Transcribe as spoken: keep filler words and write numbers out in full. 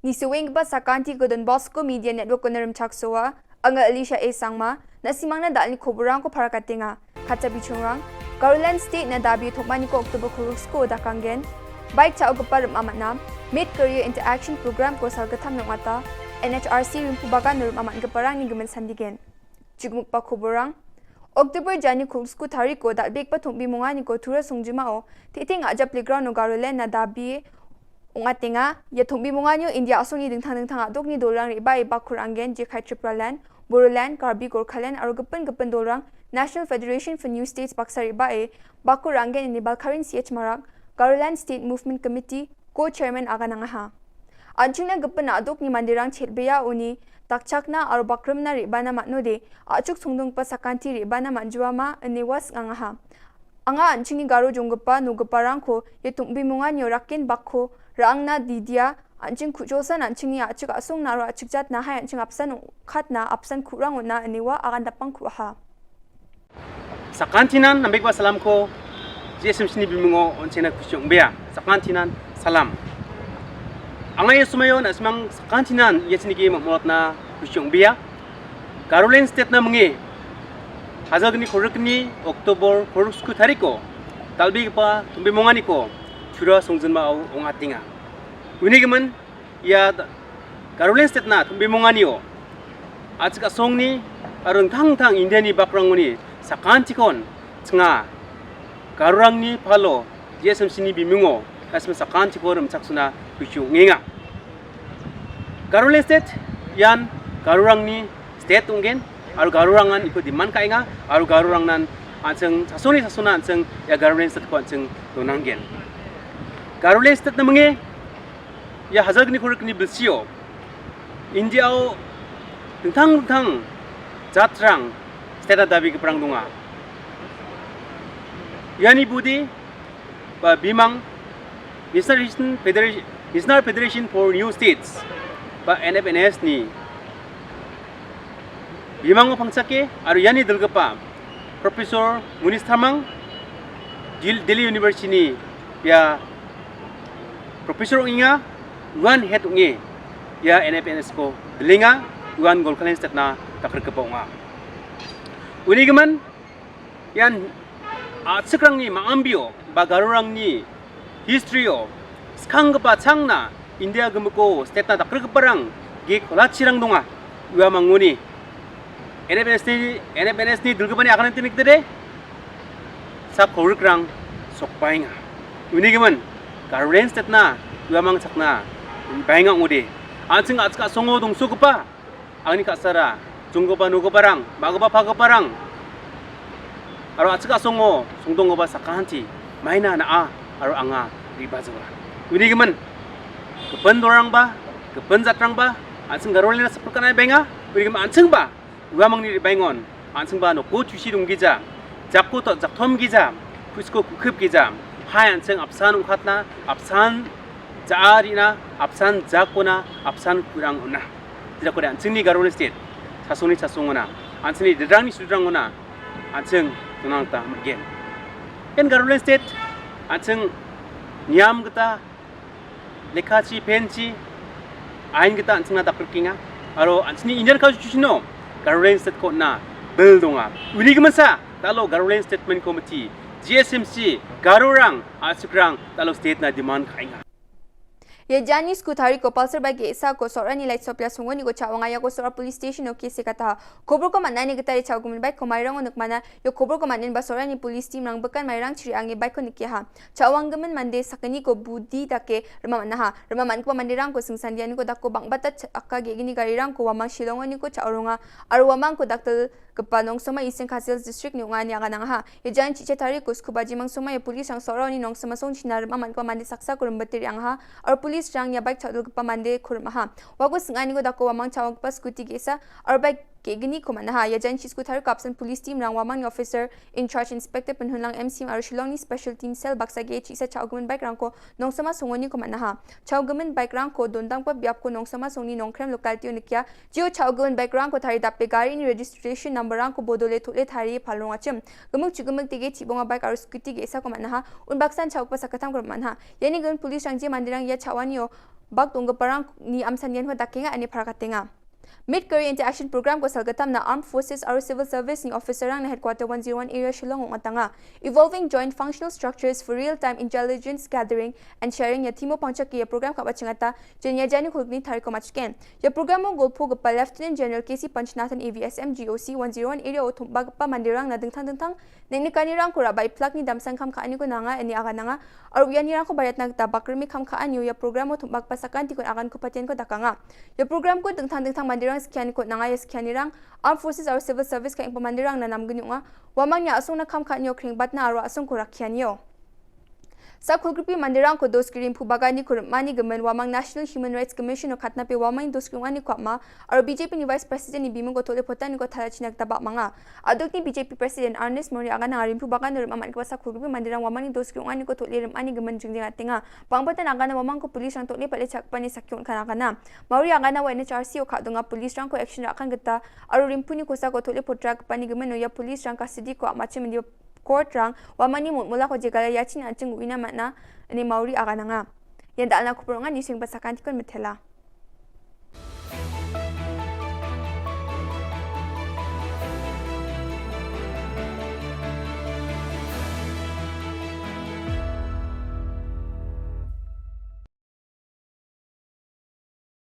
Nisuenggipa sakantiko Don Bosco Media Network-ona rimchaksoa. Anga Alicia A Sangma, na·simangna da·alni koborrangko parakatenga. Katcha bichongrang, Garoland State-na dabie tom·aniko October kolgrikskuo dakanggen. Bike cha·ogipa rim·a man·a, Mid Career Interaction Program-ko salgittam ong·ata, N H R C rimpu bagano rim·a man·giparangni gimin sandigen. Chigmikba koborrang. October jani kolgriksku tariko dal·begipa tom·bimonganiko Tura songjinmao Te·teng A J A playground-o Garoland-na dabie ong·atenga. Ia tom·bimonganio India a·songni dingtang dingtang a·dokni dolrang re·bae bakko ra·angen, jekai Tipraland, Bodoland, Karbi Gorkhaland aro gipin gipin dolrang National Federation for New States baksa re·bae bakko ra·angen ine Balkarin C H Marak, Garoland State Movement Committee, Co-Chairman aganangaha. An·chingna gipin a·dokni manderang chelbeaoni dakchakna aro bakrimna re·bana man·ode, a·chik songdonggipa sakanti re·bana man·joama ine ua sing·angaha. Anga an·chingni garo jonggipa nogiparangko ia tom·bimonganio rakken bakko ra·angna didia, an·ching ku·josan an·chingni a·chik a·songna aro a·chik jatna hai an·ching apsan ong·katna apsan ku·rang on·a ine ua agandapang ku·aha. Sakantinan nambegipa salamko G S M C-ni bimingo on·chengna kusi ong·bea. Sakantinan salam. Anga ia somoio na·simang sakantinan ia chinike mamorotna kusi ong·bea. Garoland State-na minge, hajalgni kolgrikni October kolgriksku tariko dal·begipa tombimonganiko Tura songjinmao ong·atenga. Uni gimin, ia da-, Garoland State-na tombimonganio a·chik a·songni aro dingtang dingtang India-ni bakrangoni sakantikon chinga Garorangni palo G S M C-ni bimingo na·simang sakantiko rimchaksona kusi ong·enga. Garoland State ian Garorangni state ong·gen aro Garorangan iko demand ka·enga aro Garorangnan an·ching chasoni chasona an·ching ia Garoland State-ko an·ching donanggen. Garoland State-na minge ia hajalgni kolgrikni bilsio India-o dingtang dingtang jatrang state-na dabegiparang donga. Iani bodi ba bimang National Federation, National Federation for New States ba N F N S-ni bimango pangchake aro iani dilgipa Professor Munish Tamang, Dil-, Delhi University-ni ia professor ong·enga, uan head ong·e ia N F N S-ko bilenga, uan Golkha Land State-na dakrikgipa ong·a. Uni gimin, ian a·chikrangni mangambio ba Garorangni history-o skanggipa changna India gimiko state-na dakrikgiparang ge kolachirang donga. Ua mangoni N F N S-ni, N F N S-ni dilgipani aganani nikdede sak kolgrikrang sokbaenga. Uni gimin Garoland State-na uamang chakna baenga ong·ode. An·ching a·chik a·songo dongsogipa Angni ka·sara, jonggipa nogiparang, ma·gipa pagiparang, aro a·chik a·songo songdonggipa sakanti maina na·a aro anga re·bajawa. Uni gimin, gipin dolrangba, gipin jatrangba, an·ching Garoland-na sapilkana benga, uni gimin an·chingba uamangni re·baengon, an·chingba noko chusi donggija, jako to-, jaktomgija, ku·siko ku·kipgija, hai an·ching apsan ong·katna, apsan ja·a rina, apsan jakona, apsan ku·rang on·a. Jekode an·chingni Garoland State, chasongni chasongona, an·chingni ridrangni sudrangona, an·ching dona gita man·gen. Ian Garoland State, an·ching niam gita, lekkachi, penchi, ain gita an·chingna dakrikenga. Aro an·chingni Indian Constitution-o Garoland State-ko on·a bil donga. Uni giminsa, dalo Garoland Statement Committee, G S M C, Garorang, a·chikrang, dalo state-na demand ka·enga. Ia jani sku tariko Pulsar bike ge·sako sorani light sopia songoniko cha·anga iako Sora Police Station-o case sekataha. Koborko man·ani gita ia cha·gimin bike-ko mairango nikmana. Ia koborko man·enba sorani police team-rang bikan mairangchi re·ange bike-ko nikiaha. Cha·wanggimin mande sakgniko budi dake rima man·aha. Rima man·gipa manderangko singsandianiko dako bang·bata chakka ge·gni garirangko uamang Shillongoniko cha·ronga aro uamangko dakdil gipa nongsoma Eastern Khasi Hills District-ni ong·a ine aganangaha. Ia jani chi cha tariko sku baji mangsoma ia police-rang Soraoni nongsoma songchina rima man·gipa mande saksako rimbite re·angaha aro police-rang ia bike cha·dilgipa mandeko rim·aha. Uako sing·aniko dako uamang cha·ogipa scooty ge·sa aro bike ge·gniko man·aha. Ia jani chi sku tariko apsan police team-rang uamangni officer in charge Inspector Pinhunlang M C M aro Shillongni Special Team Cell baksa ge·e chi cha·gimin bike-rangko nongsoma songoniko man·aha. Cha·gimin bike-rangko dondamgipa biapko nongsoma songni Nongkrem locality-o nikia. Jio cha·gimin bike-rangko taridape garini registration number-rangko bodole tole tarie palrongachim. Gimik chu·gimik dege chibonga bike aro scooty ge·sako man·aha. Unbaksan cha·gipa sakgittamko man·aha. Iani gimin police-rangji manderang ia cha·anio bak donggiparangni amsanianiko dakenga ine parakatenga. Mid Career Interaction Program-ko salgittamna Armed Forces aro Civil Service-ni officer-rangna Headquarter one zero one Area Shillong ong·atanga. Evolving Joint Functional Structures for Real-Time Intelligence Gathering and Sharing ia theme-o pangchake ia program ka·bachengata Janiajani kolgni tariko matchiken. Ia programo golpogipa Lieutenant General K C Panchanathan A V S M G O C one zero one area-o tom·bagipa manderangna dingtang dingtang neng·nikanirangko ra·bae plakni damsa kam ka·aniko nanga ine agananga aro uianirangko bariatna gita bakrime kam ka·anio ia programo tom·bagipa sakantikon aganko patianiko dakanga. Ia programko dingtang dingtang manderang skianiko nanga ia skianirang Armed Forces aro Civil Service ka·enggipa manderangna namgni ong·a. Uamangni a·songna kam ka·anio krengbatna aro a·songko rakkianio. Sakolgripi manderangko dosgri rimpu baganiko rim·ani gimin uamang National Human Rights Commission-o katnape uamangni dosgri ong·aniko am·a aro B J P-ni Vice President-ni bimingko tole potaniko talachina gita ba·manga. Adokni B J P President Ernest Mori agananga rimpu bagano rim·a man·gipa sakolgripi manderang uamangni dosgri ong·aniko tole rim·ani gimin jingjeng atenga. Bang·batan agana uamangko police-rang tole pal·e chakpani sakki on·kan agana. Mori agana ua N H R C-o ka·donga police-rangko action ra·kan gita aro rimpuni kosako tole potragipani gimino ia police-rang custody-ko am·achim indiba court-rang uamangni motmolako jegala iachin an·ching uina man·a ine Mori agananga. Ian dal·na kupur ong·a, nisenggipa sakantikon mitela.